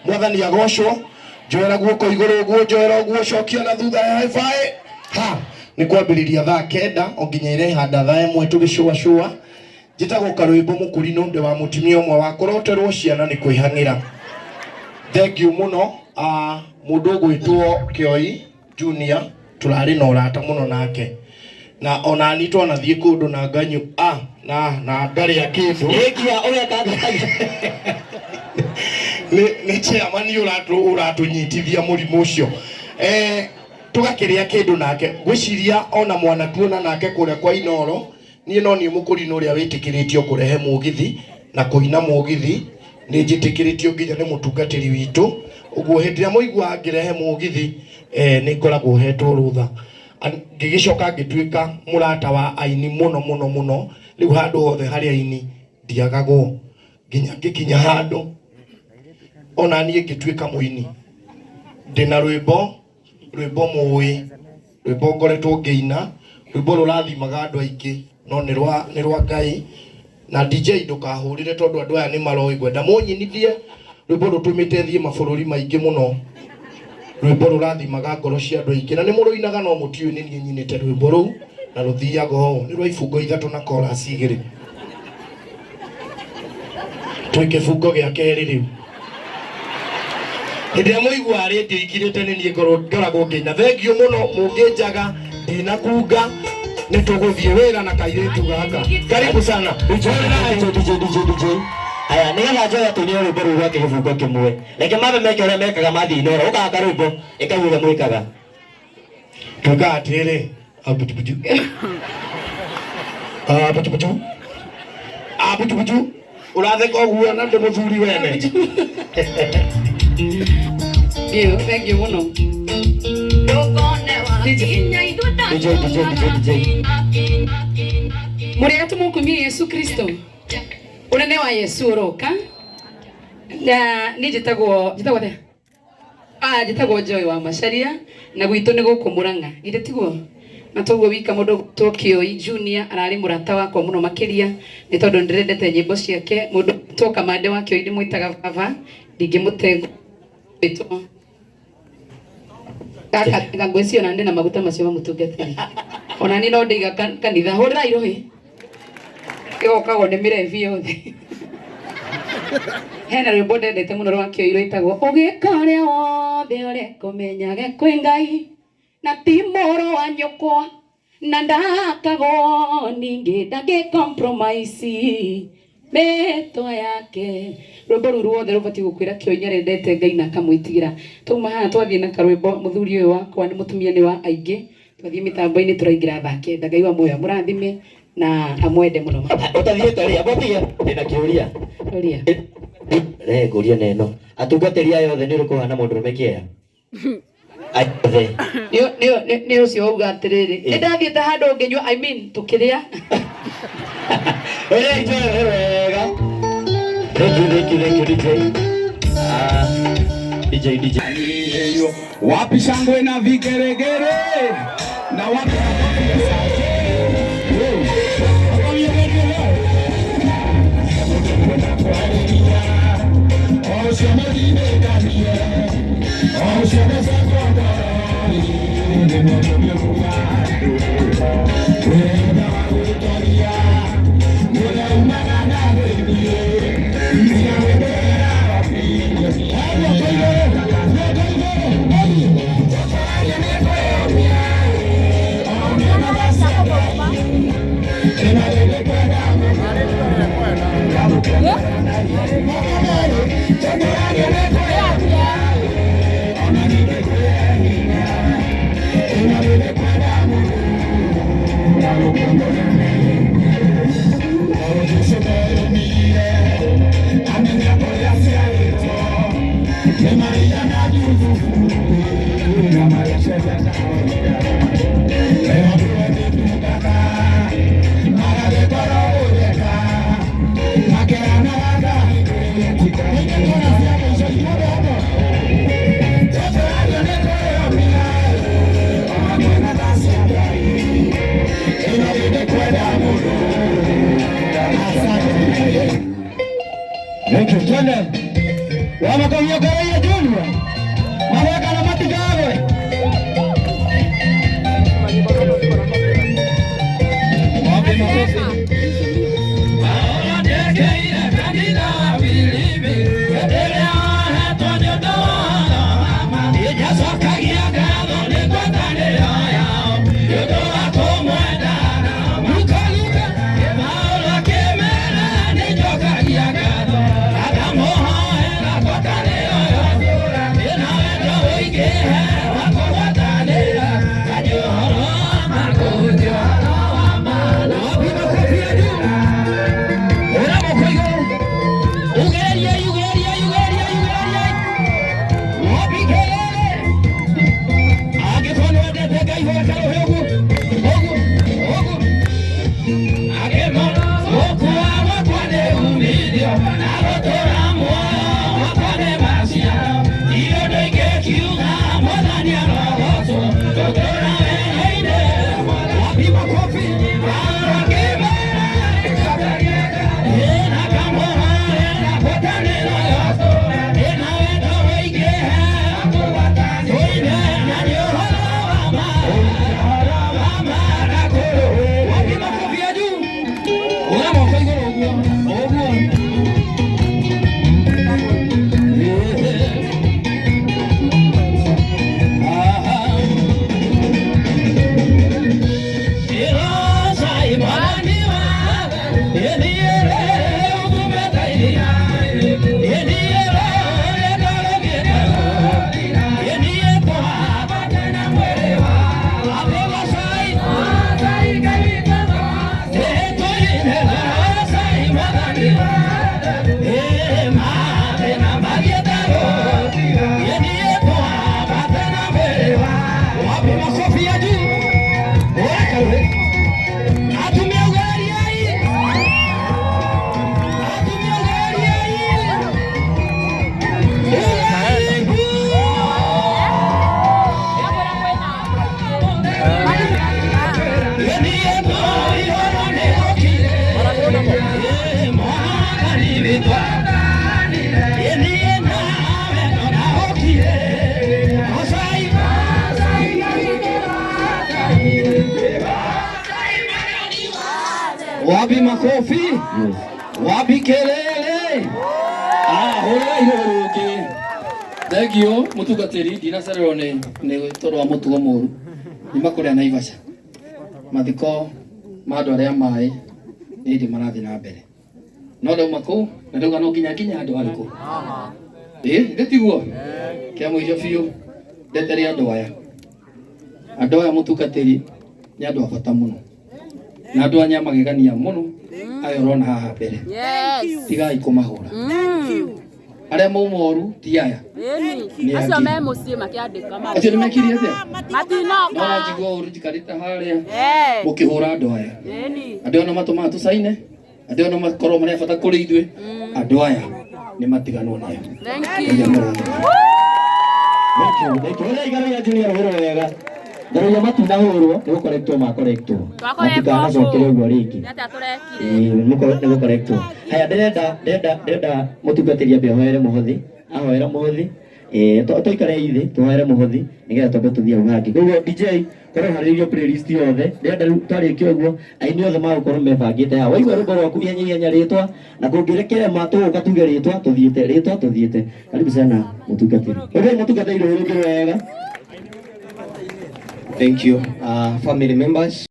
Mwathani agocwo. Njoera guoko igũrũ ũguo, njoera ũguo, cokia na thutha ya high five. Ha, nĩ kwambĩrĩria thaa 9 o nginya ĩrehanda thaa 1 tũgĩcũacũa. Njĩtagwo Karwĩmbo Mũkũrinũ, ndĩ wa mũtumia ũmwe wa kũroterwo ciana nĩ kwĩhang'ĩra. Thengiũ mũno. Mũndũ ũgwĩtwo Kĩoi Junior, tũrarĩ na ũrata mũno nake, na onani twanathiĩ kũndũ na nganyu na ngarĩa kĩndũ. Ĩkia ũreka atĩa? Nĩ chairman ũratũnyitithia mũrimũ ũcio. Tũgakĩrĩa kĩndũ nake, ngwĩciria ona mwanatuona nake kũrĩa kwa Inoro. Niĩ no niĩ mũkũrinũ ũrĩa wĩtĩkĩrĩtio kũrehe mũgithi na kũina mũgithi, nĩ njĩtĩkĩrĩtio nginya nĩ mũtungatĩri witũ. Ũguo hĩndĩ ĩrĩa mũiguaga ngĩrehe mũgithi, nĩ ngoragwo hetwo rũtha. Ngĩgĩcoka ngĩtuĩka mũrata wa aini mũno mũno mũno. Rĩu handũ hothe harĩa aini ndiagagwo, nginya ngĩkinya handũ ona niĩ ngĩtuĩka mũini. Ndĩna rwĩmbo, rwĩmbo mũĩ, rwĩmbo ngoretwo ngĩina, rwĩmbo rũrathimaga andũ aingĩ, no nĩ rwa Ngai. Na DJ ndũkahũrĩre tondũ andũ aya nĩ maroĩ, ngwenda mũnyinithie rwĩmbo rũtũmĩte thiĩ mabũrũri maingĩ mũno, rwĩmbo rũrathimaga ngoro cia andũ aingĩ, na nĩ mũrũinaga no mũtiũĩ nĩ niĩ nyinĩte rwĩmbo rũu, na rũthiaga ũũ, nĩ rwa ibungo 3 na chorus 2. Twĩ kĩbungo gĩa kerĩ rĩu. Hĩndĩ ĩrĩa mũiguaga rĩndiũ ikirĩte nĩ niĩ ngoragwo ngĩina. Thengiũ mũno, mũngĩnjaga ndinakunga, nĩ tũgũthiĩ wĩra na kairĩtu gaka. Karibu sana. DJ, DJ, DJ, DJ. Aya, nĩgetha njoya tũine rwĩmbo rũu rwa kĩbungo kĩmwe. Reke mambe meke ũrĩa mekaga mathiĩ Inoro. Ũkaga karwĩmbo, ĩka ũrĩa mwĩkaga. Twĩkaga atĩrĩrĩ, abutubutu. Abutubutu. Abutubutu. Ũratheka ũguo na ndĩ mũthuri wene. Ndio, thank you mũno. DJ, DJ, DJ, DJ. Mũrĩega tũmũkumie Yesu Kristo. Ũnene wa Yesu ũroka. Na niĩ njĩtagwo atĩa? Njĩtagwo Joy wa Macharia na gwitũ nĩ gũkũ Murang'a. Githĩ tiguo? Na toguo wika mũndũ ũgwĩtwo Kĩoi Junior ararĩ mũrata wakwa mũno makĩria, nĩ tondũ nĩndĩrendete nyĩmbo ciake. Mũndũ ũgwĩtwo Kamande wa Kĩoi ndĩmwĩtaga baba, ndingĩmũte gwĩtwo gaka ngwĩciria ona ndĩna maguta macio ma mũtungatĩri. Ona niĩ no ndĩiga kanitha, hũrĩrai rũhĩ. Ĩgokagwo nĩ mĩrebi yothe. Hena rwĩmbo ndendete mũno rwa Kĩoi rwĩtagwo ũgĩka ũrĩa wothe ũreka ũmenyage kwĩ Ngai, na ti mũrũ wa nyũkwa, na ndakagwo ningĩ ndangĩ compromise mĩtwa yake. Rwĩmbo rũu ruothe rũbatiĩ gũkwĩra Kĩoi nĩarendete Ngai na akamwĩtigĩra. Twauma haha twathiĩ na karwĩmbo, mũthuri ũyũ wakwa nĩ mũtumia nĩ wa aingĩ, twathiĩ mĩtambo-inĩ tũraingĩra thaa 9. Ngai wa muoyo amũrathime na amwende mũno. Ũtathiĩte rĩ, amba ũtige, ndĩna kĩũria. Ũria. Re ngũrie na ĩno. Atungatĩri aya othe nĩ ũrĩkũ ũhana mũndũrũme kĩea? Othe. Nĩ ũcio wauga atĩrĩrĩ, nĩ ndathiĩte handũ ngĩnyua, I mean tũkĩrĩa. Ĩrĩa njoe wega. Thank you, thank you, thank you, DJ. DJ, DJ. Wapi shangwe na vigeregere na wapi makofi ya sauti? Thank you. Twende. Wamakomia ngoro Junior. Magweka na matigagwe. Wapi makofi? Wapi makofi ya juu? Ora moko igũrũ. Ugeriai, ugeriai, ugeriai, ugeriai. Wapi kelele? Angĩkorwo nĩ wendete Ngai hũra karũhĩ ũguo, ũguo, ũguo. Agĩma, gũkua gwakwa nĩ uumithio, na gũtũũra muoyo gwakwa nĩ maciaro. Ti ũndũ ingĩkiuga, Mwathani arogocwo, ngũtũũra wendo-inĩ. Wapi makofi? Akĩmera, Wapi makofi ya juu? Ora karure. Atumia ugariai. Atumia ugariai. Ugaribu. Wapi makofi? Wapi kelele? Ah, hũra igũrũ rĩngĩ. Thengio mutungatiri ndinacererwo ni tondu wa mutugo muru nyuma kuria Naivasha mathiko ma andu aria mai ni hindi marathi na mbere no ndauma kuu na ndauga no nginya nginya andu ariku ĩ ithe tiguo kia mũico biũ ndetere andũ aya andũ aya mũtungatĩri nĩ andũ a bata mũno na andũ aya magegania mũno aya ũrona haha mbere tigai kũmahũra arĩa mauma ũru ti aya Nĩ Acio angĩ. me mũciĩ makĩandĩka acio nĩ mekire atĩa matinoka no njigua ũru njikarĩte harĩa Eh, mũkĩhũra andũ aya ĩni. andũ aya no matũmaga tũcaine andũ aya no makorwo marĩ a bata kũrĩ ithuĩ andũ aya nĩ matiganwo nayo Thank Ngai you. amũrathime. Thank you. Thank you. Hũra igaro ya Junior hũra wega. Ngaro ya matinahũrwo nĩ gũkorektwo makorektwo. Twakorektwo Matikanacokere ũguo rĩngĩ. Nĩ atĩa tũrekire? Ĩĩ, nĩ gũkorektwo. Haya ndĩrenda ndĩrenda ndĩrenda mũtungatĩri ambe ahoere mũhothi. Ahoera mũhothi. Ĩĩ, tũikare thĩ tũhoere mũhothi nĩgetha twambe tũthiĩ hau hangĩ. Koguo DJ korwo harĩrĩirio playlist yothe. Ndĩrenda rĩu twarĩkia ũguo aini othe magũkorwo mebangĩte haha. Waigua rwĩmbo rwaku ihenya ihenya rĩtwa na kũngĩrĩkĩrema tũgũka tuge rĩtwa tũthiĩte rĩtwa tũthiĩte. Karibu sana mũtungatĩri. Ũrĩa mũtungatĩri rũĩ rũngĩ wega. Thank you, family members.